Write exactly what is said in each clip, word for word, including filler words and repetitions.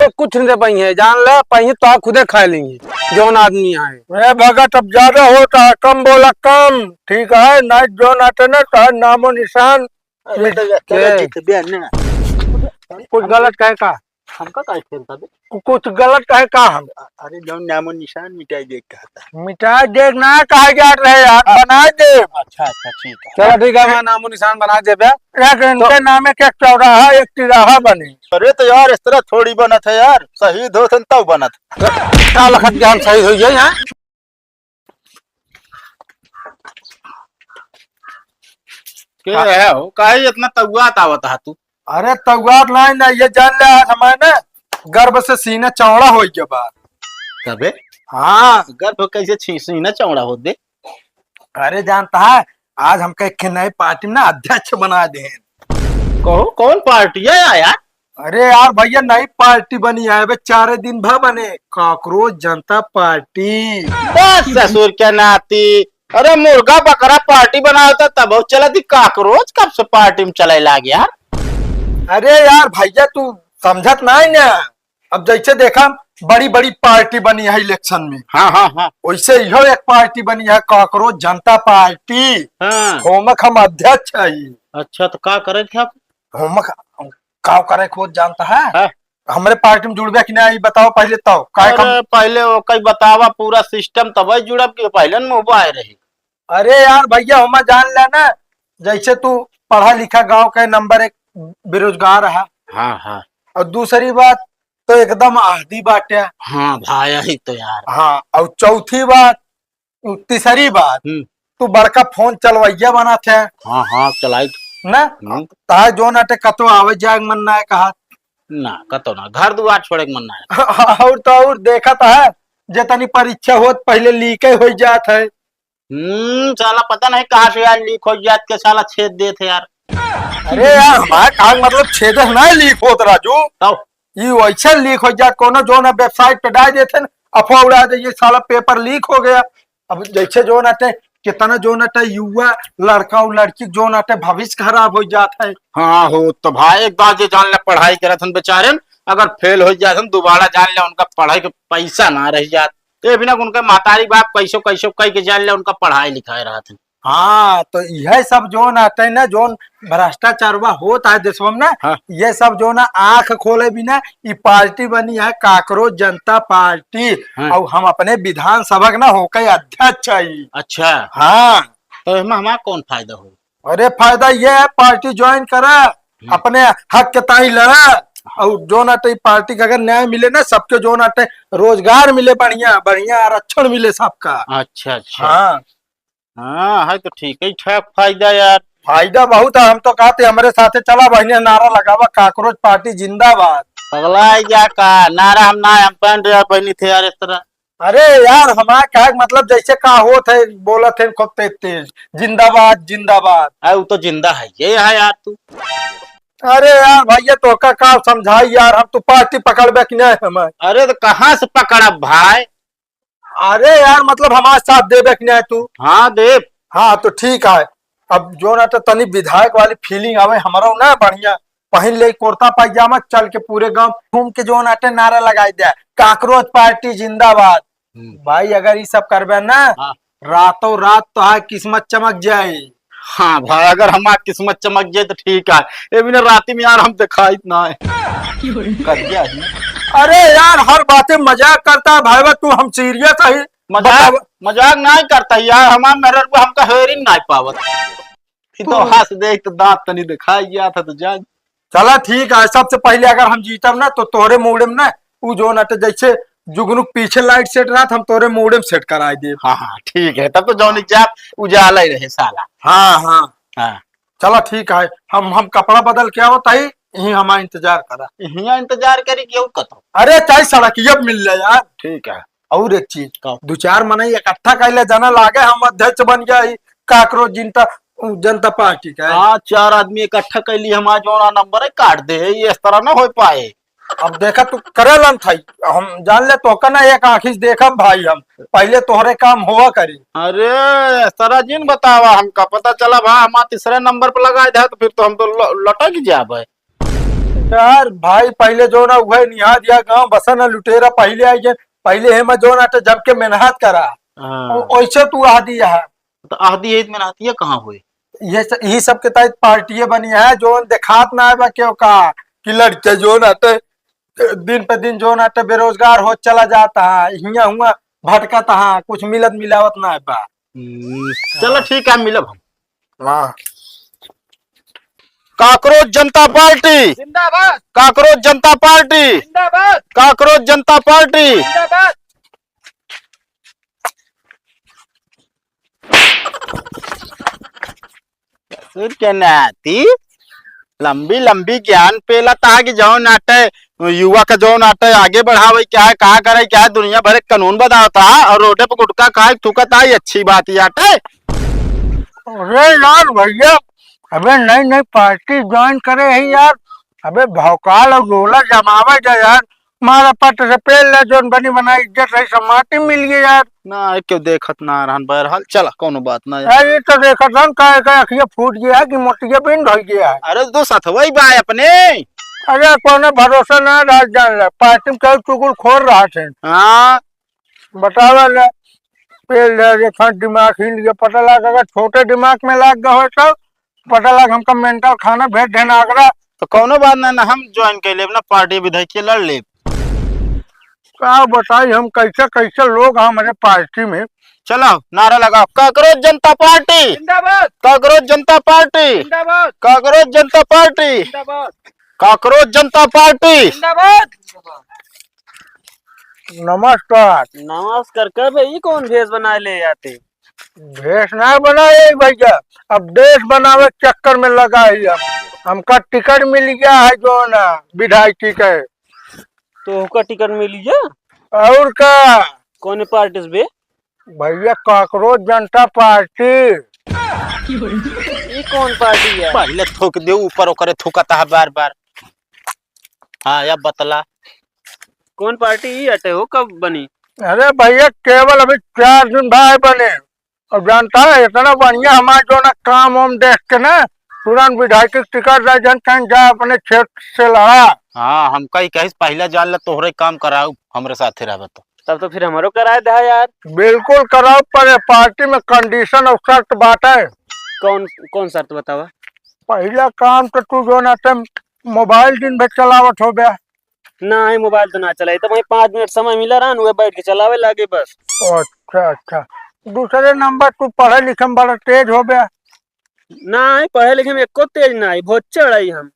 तो कुछ नहीं दे पाई है, जान ले, पाई तो खुदे खा लेंगे जौन आदमी आए। ए भगत, अब ज्यादा होता है, कम बोला, कम, ठीक है? नहीं, जौन आटे ना, तो नामो निशान अरे तो मिट-, चलो के? ठीक है, बे, ना। कुछ गलत कहे का? हमका काहे खेलता बे? कु-, कुछ गलत कहे का हम? अ-, अरे, जौन नामो निशान मिटाई दे कहता। मिटाई दे ना कहा जात रहे यार, हाँ। बनाई दे। अच्छा, अच्छा, ठीक है। चलो ठीक है, हमारा नामो निशान बनाई दे बे। एक इनके तो नामे के एक चौराहा, एक तिराहा बने। अरे तो यार, इस तरह थोड़ी बनत है यार, शहीद होत हन तब बनत। का लखत के हम शहीद हो जाए, हाँ? के का? है हो? काहे इतना तउआत आवत हा तू? अरे तउआत नहीं ना, ये जान ले, आज हमारे ना गर्व से सीना चौड़ा हो गया बा। तबे? हाँ। गर्व कैसे छी-, सीना चौड़ा हो दे? अरे जानता है, आज हमका एक नए पार्टी में ना अध्यक्ष बना दे। कहो, कौन पार्टी है यार? अरे यार भैया, नई पार्टी बनी है, अबे चार दिन भा बने, काकरोच जनता पार्टी। बस ससुर के नाती, अरे मुर्गा बकरा पार्टी बनावता तब चलती, काकरोच कब से पार्टी में चले लाग यार? अरे यार भैया, तू समझत नहीं ना, अब जैसे देखा बड़ी बड़ी पार्टी बनी है इलेक्शन में, हाँ, हाँ, हाँ। वैसे इहो एक पार्टी बनी है, काकरोच जनता पार्टी। हाँ। होमक हम अध्यक्ष है। अच्छा, तो का करे थे आप? होमक का करे खुद जानता है? हाँ। हमरे पार्टी में जुड़बे कि नहीं, बताओ पहले तो। काहे अरे, कम पहले वो कई बतावा पूरा सिस्टम, तब जुड़ब कि पहले न मुँह आए रही। अरे यार भैया, होमा जान ले ना, जैसे तू पढ़ा लिखा गांव का नंबर एक बेरोजगार है। हाँ, हाँ। और दूसरी बात तो एकदम आदी बाटे। हाँ भाई, यही तो यार। हाँ, और चौथी बात, तीसरी बात, हम्म। तू बड़का फोन चलवैया बनत है। हाँ, हाँ, चलाई। ना? हम्म। ताहे जौन आटे कतो आवे जाए के मन ना है कहा। ना, कतो ना, घर दुआर छोड़े के मन ना है। और तो और देखत है, जितनी परीक्षा होत पहले लीक हो जात है। हम्म, साला पता नहीं कहाँ से यार लीक हो जात के साला छेद देत है यार। अरे यार, हमारे कहा मतलब छेद है ना लीक होत राजू। तब? ये वैसे लीक हो जात, कोनो जौन वेबसाइट पे डाल देते हैं, अफवाह उड़ा दे, ये साला पेपर लीक हो गया। अब जैसे जौन आटे, कितना जौन आटे युवा लड़का और लड़की जौन आटे भविष्य खराब हो जात है। हाँ हो, तो भाई एक बात ये जान ले, पढ़ाई करत हन बेचारे, अगर फेल हो जात हन दोबारा जान ले उनका पढ़ाई के पैसा ना रह जात। ये बिना उनके महतारी बाप कैसो कैसो कह के जान ले उनका पढ़ाई लिखाई रहत है। हाँ, तो यह सब जौन आटे ना, जौन भ्रष्टाचारवा होत है देशवा में ना, हाँ। ये सब जौन आँख खोले बिना, ई पार्टी बनी है काकरोच जनता पार्टी, हाँ। और हम अपने विधानसभा के ना होके अध्यक्ष है। अच्छा। हाँ। तो एमा हमार कौन फायदा हो? अरे फायदा ये है, पार्टी ज्वाइन करा, हम्म। अपने हक के ताई लड़ा, और जौन आटे ई पार्टी के अगर न्याय मिले ना, सबके जौन आटे रोजगार मिले, बढ़िया बढ़िया आरक्षण मिले सबका। अच्छा, अच्छा। हाँ। हाँ, है तो ठीक है, ठाक फायदा यार। फायदा बहुत है, हम तो कहते हमरे साथे चला बहिनी, नारा लगावा, काकरोच पार्टी जिंदाबाद। पगला है क्या का? नारा हम ना, हम पहन रहे यार बहिनी थे यार इस तरह। अरे यार, हमारा कहे के मतलब जैसे का होत है, बोलत है खूब तेज तेज, जिंदाबाद, जिंदाबाद। अरे वो तो जिंदा है, ये है यार तू। अरे यार भैया, तो का, का समझाई यार, हम तो पार्टी पकड़बे कि नहीं हम? अरे तो कहाँ से पकड़ब भाई? अरे यार, मतलब हमारे साथ देबे कि नहीं तू? हाँ, देब। हाँ, तो ठीक है। अब जौन आटे तनी विधायक वाली फीलिंग आवे हमरो ना बढ़िया, पहिन ले कुर्ता पैजामा, चल के पूरे गांव घूम के जौन आटे नारा लगाई दे, "काकरोच पार्टी जिंदाबाद।" हम्म। भाई, अगर ई सब करबे ना, हाँ। रातों रात तोहार किस्मत चमक जाई। हाँ भाई, अगर हमार किस्मत चमक जाए तो ठीक है, ये बिना राती में यार हम दिखाइत ना है। कर दिया ही। अरे यार, हर बातें मजाक करता है भाई, तू हम सीरियस है। मजाक, बतावा। मजाक नहीं करता यार, हमार मेहररुआ हमका हेरिन नहीं पावत। ये तो तू हंस दे, एक तो दांत तनी दिखाई गया था तो जान। चला ठीक है, सबसे पहले अगर हम जीतब ना तो तोहरे मूड़े में ना उ जौन आटे जैसे जुगनू के पीछे लाइट सेट रहत, हम तोहरे मूड़े में सेट कराई देब। हाँ, हाँ, ठीक है, तब तो जौन जा उजाला ही रहे साला। हाँ, हाँ। हाँ। चला ठीक है, हम, हम कपड़ा बदल के आवत हई, यहीं हमारा इंतजार करा। यहाँ इंतजार करी कि और कतो? अरे चाहे सड़किया पे मिल ले यार। ठीक है। और एक चीज, का? दो चार मनई इकट्ठा कैले जाना लागे, हम अध्यक्ष बन गया ही काकरोच जनता, जनता पार्टी का। हाँ, चार आदमी इकट्ठा कैली, हमारा जोड़ा नंबर है, काट दे, ये इस तरह ना हो पाए। अब देखा तू करे लन था, हम जान ले तो का ना एक आँखी से देखब भाई, हम पहले तोहरे काम होवा करी। अरे, इस तरह जिन बतावा, हमका पता चला भाई, हमारा तीसरे नंबर पर लगा दे तो फिर तो हम तो ल-, लटक जाबे। यार भाई, पहिले जौन है उहै निहा दिया गाँव, बसा ना लुटेरा पहिले आई गए, पहिले हेमा जौन आटे जम के मेहनत करा। हाँ। ओ-, ओइसे तू आह दिया है। तो आह दिया है, मेहनतिया कहाँ होई? ये स-, यही सब के तहत पार्टिये बनी है, जौन देखात ना है बा केहू का, कि लड़के जौन आटे, दिन पे दिन जौन आटे बेरोजगार होत चला जाता है, हियाँ हुआँ भटकत है, कुछ मिलत मिलावत ना है बा। हम्म, चलो ठीक है, मिलब हम। वाह। काकरोच जनता पार्टी जिंदाबाद। काकरोच जनता पार्टी जिंदाबाद। काकरोच जनता पार्टी जिंदाबाद। ससुर के नाती लंबी लंबी ज्ञान पेलत है कि जौन आटे युवा का जौन आटे आगे बढ़ावे क्या है, का करे क्या है, दुनिया भर के कानून बतावता है और रोडे पे गुटखा खाए थूकत है, ये अच्छी बात ही आटे। अरे यार भैया, अबे नई नई पार्टी ज्वाइन करे है यार, अबे भौकाल और रोला जमावे जा यार, मारा पट से पेल ले, जौन बनी बनाई इज्जत रही, सम्माटी मिल गई यार। ना, क्यों देखत ना रहन, बहरहाल, चला, कौनो बात ना यार। अरे, ये तो देखत हन, का, का अखिया फूट गया है कि मोतिया बिंद हो गया है। अरे, तो सथवई बा अपने। अरे, कोनो भरोसा ना रह, जान ले, पार्टी में कई चुगलखोर रहत हैं। हाँ। बतावा ले, पेल ले, देखा दिमाग हिल गया, पता लगा, अगर छोटे दिमाग में लाग गया हो तो पता लग हमका मेंटल खाना भेज देना आगरा। तो कौनो बात ना, ना हम ज्वाइन कर लेब ना, पार्टी विधायक के लड़ लेब। का बताई हम कैसे कैसे लोग हैं हमारे पार्टी में। चलो नारा लगाओ, काकरोच जनता पार्टी जिंदाबाद। काकरोच जनता पार्टी जिंदाबाद। काकरोच जनता पार्टी जिंदाबाद। काकरोच जनता पार्टी जिंदाबाद। नमस्कार। नमस्कार। कबे ई कौन भेष बनाए ले आते? भेष ना बनाए भैया, अब देश बनावे के चक्कर में लगा है हम। हमका टिकट मिल गया है जो ना विधायकी के। तो ओका टिकट मिल गया? और का? कौन पार्टी से बे? भैया काकरोच जनता पार्टी। ई कौन पार्टी है? पहले थूक दे ऊपर, ओकरे थूकता है बार बार। हाँ, अब बतला। कौन पार्टी ई अटे हो, कब बनी? अरे भैया, केवल अभी चार दिन भाई बने, और जानता है, इतना बढ़िया हमारे जो ना काम वाम देख के ना, तुरंत विधायक के टिकट दे, जन कहीं जा अपने क्षेत्र से लड़ा। हाँ, हम कही, कही पहले जान ले, तोहरे काम कराऊ, हमरे साथे रहबे तो। तब तो फिर हमरो कराए दे यार। बिल्कुल कराओ, पर ये पार्टी में कंडीशन और शर्त बाटे। कौन, कौन शर्त बतावा? पहला काम तो तू जो ना ते मोबाइल दिन भर चलावत हो बे। ना, ये मोबाइल तो ना चलाई, तो वही पाँच मिनट समय मिला रहन, वह बैठ के चलावे लागे बस। अच्छा, अच्छा। दूसरे नंबर तू पढ़े लिखे में बड़ा तेज हो बे। ना, पढ़े लिखे में एको तेज ना है, बहुत चढ़ाई हम।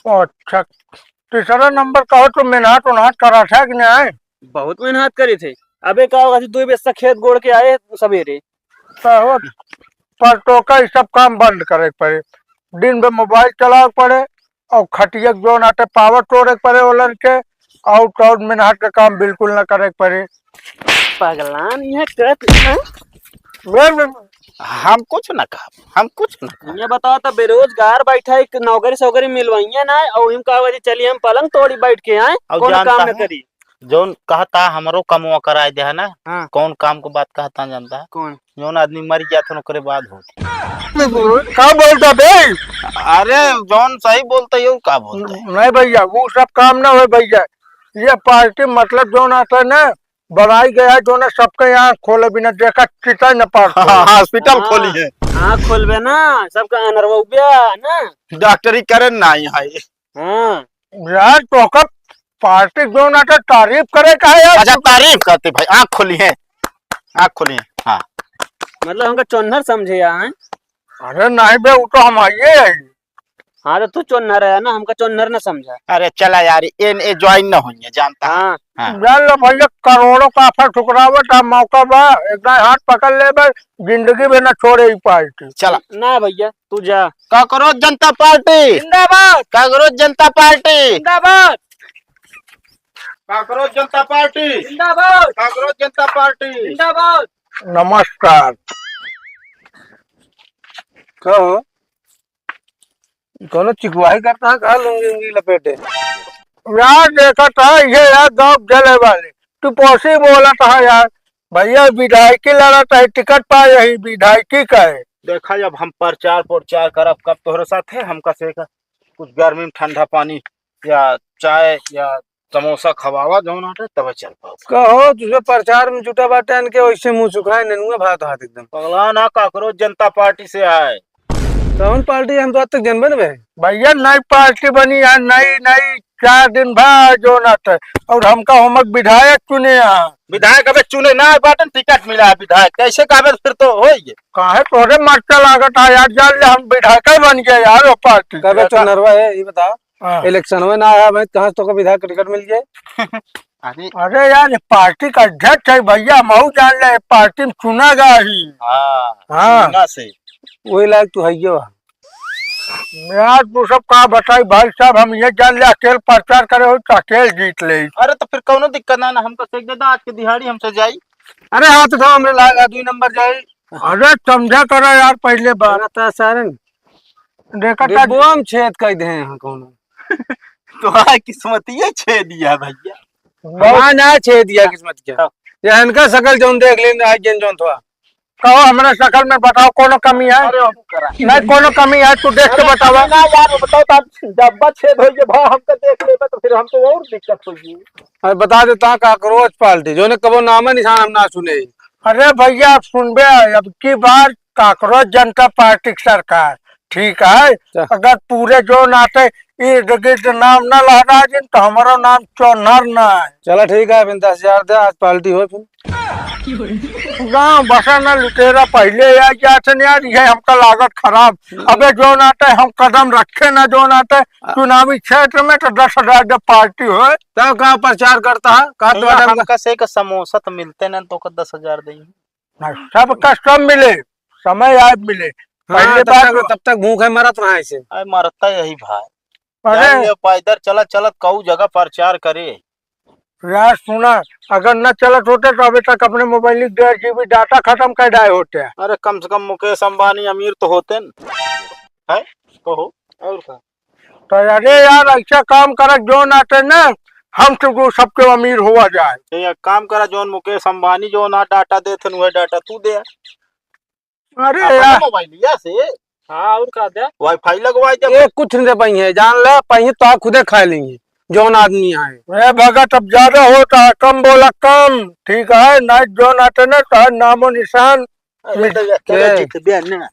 अच्छा, तीसरा नंबर कहो तो मेहनत उनहत करा था कि नहीं? बहुत मेहनत करी थे। अबे का होगा, दो बजे से खेत गोड़ के आए सवेरे। कहो, पर तो का ई सब काम बंद करे के पड़े, दिन भर मोबाइल चलावे के पड़े और खटिया के जोन आटे पावर तोड़े के पड़े ओलन के, और तो और मेहनत का काम बिल्कुल ना करे के पड़े। पगलान यहाँ कहत हैं? बे, बे, हम कुछ ना कहब, हम कुछ ना कहब। ये बताओ तो, बेरोजगार बैठा है, एक नौकरी सौकरी मिलवाइए ना, और हम कहा जी चलिए हम पलंग तोड़ी बैठ के आए, और कौन जानता काम न है, करी। जौन कहता हमरो कमवा कराए दे है ना, हाँ। कौन काम को बात कहता जानता है? कौन? जौन आदमी मर गया था ओकरे बाद होत। का बोलता बे? अरे जौन सही बोलता है, का बोलता है? नहीं भैया, वो सब काम ना हो भैया, ये पार्टी मतलब जौन आता है ना, बनाई गया है, जो ना सबके आँख खोले बिना देखा चिता न पार हाँ, खोले। हाँ, हॉस्पिटल हाँ, खोली है। आँख खोलबे ना, सबका अनरवा उबिया ना। डॉक्टरी करे ना यहाँ ये। हाँ। यार, तोहका पार्टी जो ना तो तारीफ करे का है यार। अच्छा, तारीफ करते भाई, आँख खोली है, आँख खोली है। हाँ। मतलब हमका चोन्हर समझे यहाँ है। अरे नहीं बे, वो तो हम आइए है। हाँ, तो तू चोन्हर है ना, हमका चोन्हर ना समझा। अरे चला यार, एन ए ज्वाइन ना होइए, जानता है? हाँ। हाँ। जान लो भैया, करोड़ों का ऑफर ठुकरावत है, मौका बा, एक दाएं हाथ पकड़ ले बे, जिंदगी में ना छोड़े ई पार्टी। चला। ना भैया, तू जा। काकरोच जनता पार्टी जिंदाबाद। काकरोच जनता पार्टी जिंदाबाद। काकरोच जनता पार्टी जिंदाबाद। काकरोच जनता पार्टी जिंदाबाद। नमस्कार। कहो। कौनो चिकवाई करता है, कहाँ लुंगी उंगी लपेटे? यार, देखत है, ये यार, गाँव जले वाले। तू पौसी बोलत है यार। भैया, विधायकी लड़त है, टिकट पाए यही विधायकी का है। देखा, जब हम प्रचार प्रचार करब, कब तोहरे साथ है, हमका से का कुछ गर्मी में ठंडा पानी या चाय या समोसा खवावा जौन आटे तब चल पाओ। कहो, तुझे प्रचार में जुटा बाटे, इनके वैसे मुंह सुखाए, नेनुआ भात हाथ एकदम। पगला ना, काकरोच जनता पार्टी से आए। कौन पार्टी? हम तो आज तक जनबे न भए। भैया, नई पार्टी बनी है, नई, नई, चार दिन भा जौन आटे, और हमका हमक विधायक चुने हैं। विधायक अबे चुने ना बाटन, टिकट मिला है विधायक, कैसे काबे फिर तो होइए। काहे तोरे मरचा लागत है यार, जान ले हम विधायक बन गए यार, वो पार्टी कबे से। चुनरवा है, ये बता। हाँ। इलेक्शन में ना आया, मैं कहाँ से तोका विधायक का टिकट मिल जाए? अरे अरे यार, ये पार्टी का अध्यक्ष है भैया, महू जान ले, पार्टी में चुना गया ही। हाँ, हाँ। चुना से। वही लायक तू है यो। यार, तू सब का बताई भाई साहब, हम ये जान ले, अकेल प्रचार करे हो तो अकेल जीत ले। अरे तो फिर कौनो दिक्कत ना, ना हमको सेक दे दा, आज के दिहाड़ी हमसे जाई। अरे हाँ, तो था हमरे लायक, दुई नंबर जाई। अरे समझा करा यार, पहले बात। अरे ता सारन, देखा था। डिब्बो हम छेद कर दे हैं कौनो। तो हाँ, किस्मत ये छेद दिया भैया। बहुत हमार ना छेद दिया किस्मत के। हाँ। ये इनका शकल जौन देख लेन, आज जन जौन थवा। कहो, हमरा शकल में बताओ, कोनो कमी है? अरे, हम करा। नहीं, कोनो कमी है, तू देख के अरे, बतावा। ना यार, बताओ तो, आप डब्बा छेद हो गया, भाव हमका देख लेबे तो फिर हमको और दिक्कत होगी। अरे, बता देता, काकरोच पार्टी, जौने कबो नामे निशान हम ना सुने। अरे भैया, आप सुनबे, अब की बार काकरोच जनता पार्टी की सरकार, ठीक है? अच्छा। अगर पूरे जौन आटे इर्द गिर्द नाम न लहरा दिन, तो हमारा नाम चौनर ना है। चला ठीक है, अभी दस हजार दे, आज पार्टी हो फिर। गाँव बसा ना लुटेरा पहले आ जाते न यार, ये हमका लागत खराब। अबे जौन आटे हम कदम रखे ना जौन आटे चुनावी क्षेत्र में, तो दस हजार दे पार्टी हो। तब का प्रचार करता है? का तो भैया, आदम का हमका से एक समोसा तो मिलते ना, तो का दस हजार देंगे। ना, सबका सब मिले, समय आए मिले। हाँ, पहले तब बात तक, तब तक भूखे मरत रहा ऐसे। अरे मरता यही भाई। अरे यार, ये पैदल चलत चलत कऊ जगह प्रचार करे। यार सुना, अगर न चलत होते तो अभी तक अपने मोबाइल की डेढ़ जीबी डेटा खत्म कर डाए होते। अरे कम से कम मुकेश अंबानी अमीर तो होते न। है? कहो। और का? तो अरे यार, ऐसा काम करत जौन आटे ना, हम तो जो सबके अमीर हुआ जाए। तो एक काम करा, जौन मुकेश अंबानी जौन आ डेटा देत हन, वह डेटा तू दे। अरे अपने यार। मोबाइलिया से। हाँ, और का दे? वाईफाई लगवाई दे। ये कुछ नहीं दे पाई है, जान ले, पाई तो आप खुदे खा लेंगे, जौन आदमी आए। ए भगत, अब ज्यादा होता है, कम बोला, कम, ठीक है? नहीं, जौन आटे ना, तो नामो निशान अरे मिट तो ये के। चलो जीत बे ना।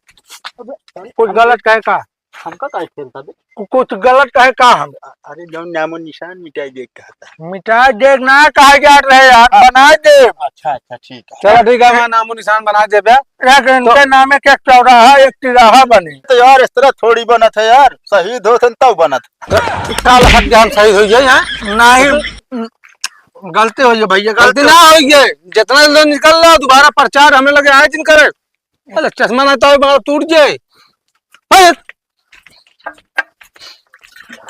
कुछ गलत कहे का? हमका काहे खेलता बे? कु-, कुछ गलत कहे का हम? अ-, अरे जौन नामो निशान मिटाई दे कहता। मिटाई दे ना कहा जात रहे यार, हाँ। बनाए दे। अच्छा, अच्छा, ठीक है। चलो ठीक है, हमारा नामो निशान बना दे बे। एक इनके तो नामे के एक चौराहा, एक तिराहा बने। तो यार इस तरह थोड़ी बनत है यार, शहीद होत हन तब बनत। काल हट गया, हम शहीद हो गए हैं। नहीं, गलती हो गई भैया, गलती गलती ना हो गई। जितना जल्दी निकल लो, दोबारा प्रचार हमें लगे आए जिन करे। अरे चश्मा ना तो बड़ा टूट जाए। अरे